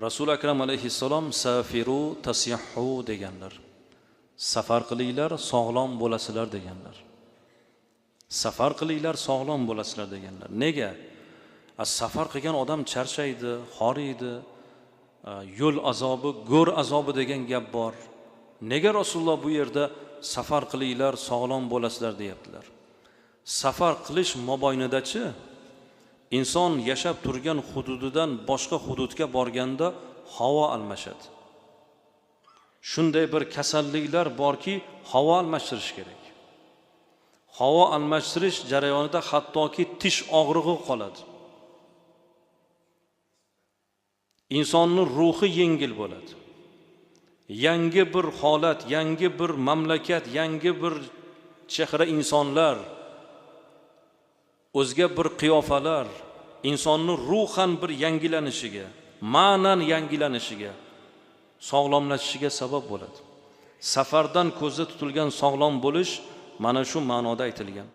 Rasuli akram alayhissalom safiru tasihhu deganlar. Safar qilinglar, sog'lom bo'lasizlar deganlar. Safar qilinglar, sog'lom bo'lasizlar deganlar. Nega? Safar qilgan odam charchaydi, horiydi, yo'l azobi, go'r azobi degan gap bor. Nega Rasululloh bu yerda safar qilinglar, sog'lom bo'lasizlar deyaptilar? Safar qilish mobaynidachi inson yashab turgan hududidan boshqa hududga borganda havo almashadi. Shunday bir kasalliklar borki, havo almashtirish kerak. Havo almashtirish jarayonida hattoki tish og'rig'i qoladi. Insonning ruhi yengil bo'ladi. Yangi bir holat, yangi bir mamlakat, yangi bir chehra insonlar, o'zga bir qiyofalar insonni ruhan bir yangilanishiga, ma'nan yangilanishiga, sog'lomlashishiga sabab bo'ladi. Safardan ko'zda tutilgan sog'lom bo'lish mana shu ma'noda aytilgan.